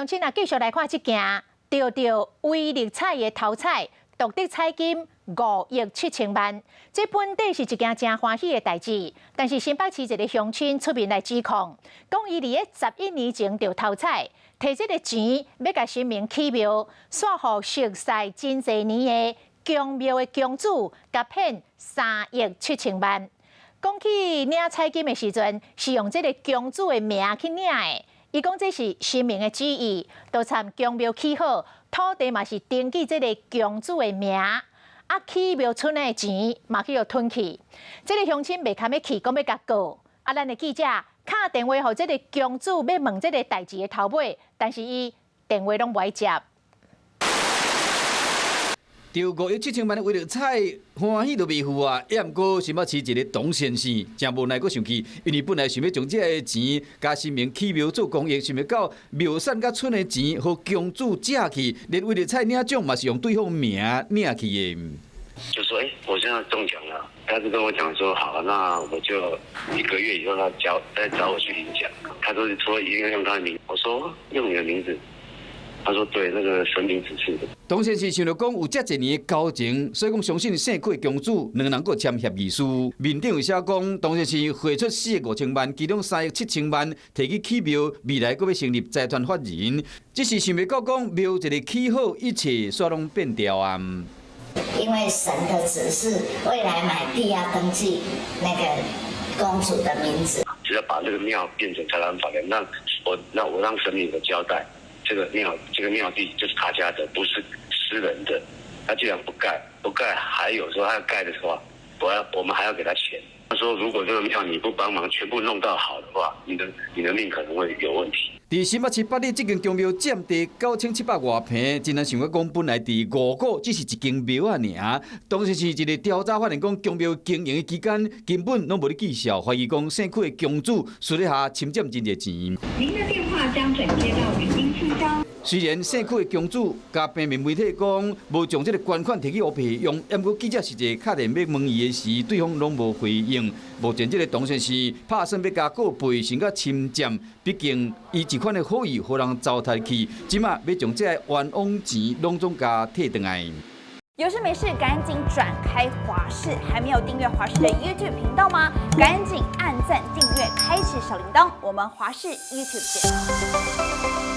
鄉親啊，繼續來看這件著著威力彩的頭彩，獨得彩金5億7千萬。這本底是一件誠歡喜的代誌，但是新北市一个鄉親出面來指控，講伊佇咧11年前著頭彩，提這个錢欲共神明起廟，煞予熟似真濟年的宮廟的宮主共騙3億7千萬。講起領彩金的時陣，是用這个宮主的名去領的。伊講這是神明的旨意，都參宮廟起好，土地嘛是登記這个宮主的名，啊起廟賰的錢嘛去予吞去。這个鄉親袂堪欲去，講欲共告。啊，咱的記者敲電話予這个宮主，欲問這个代誌的頭尾，但是伊電話攏無愛接。著5億7千萬的威力彩，歡喜都袂赴啊！抑毋過新北市一个董先生，誠無奈閣生氣，因為本來想欲將這个錢共神明起廟做公益，想袂到廟產佮賰的錢，予宮主食去，連威力彩領獎嘛是用對方名領去的。就說：欸，我現在中獎了。他就跟我講說：好，那我就一個月以後他交再找我去領獎。他說：說一定要用他的名。我說：用你的名字。他說：對，那個神明指示的。董先生想著講有遮濟年的交情，所以講相信姓郭的宮主兩个人閣簽協議書。面頂有寫講，董先生匯出4億5千萬，其中3億7千萬提去起廟，未來閣欲成立財團法人。只是想袂到講廟一个起好，一切煞攏變調啊！因為神的指示，未來買地要登記那個宮主的名字。只要把這個廟變成財團法人，那我讓神明有個交代。這個廟地就是他家的，不是私人的。他既然不蓋，不蓋，還有說他要蓋的話，我們還要給他錢。他說，如果這個廟你不幫忙，全部弄到好的話，你的命可能會有問題。佇新北市八里這間宮廟佔地9700外坪，真難想欲講本來佇五股只是一間廟仔爾。當時是一个調查發現，講宮廟經營的期間根本攏無咧記數，懷疑講姓郭的宮主私底下侵佔真濟錢。您的電話將轉接到語音信箱。雖然姓郭的宮主共平面媒體講無將這个捐款提去烏白用，毋過記者實際敲電話問伊的時，對方攏無回應。目前這个董先生拍算欲共告賠償佮侵佔，畢竟伊這款的好意予人糟蹋去，這馬欲將這个冤枉錢攏總共提轉來。有事沒事趕緊轉開華視，還沒有訂閱華視的 YouTube 頻道嗎？趕緊按讚、訂閱、開啟小鈴鐺，我們華視 YouTube 見。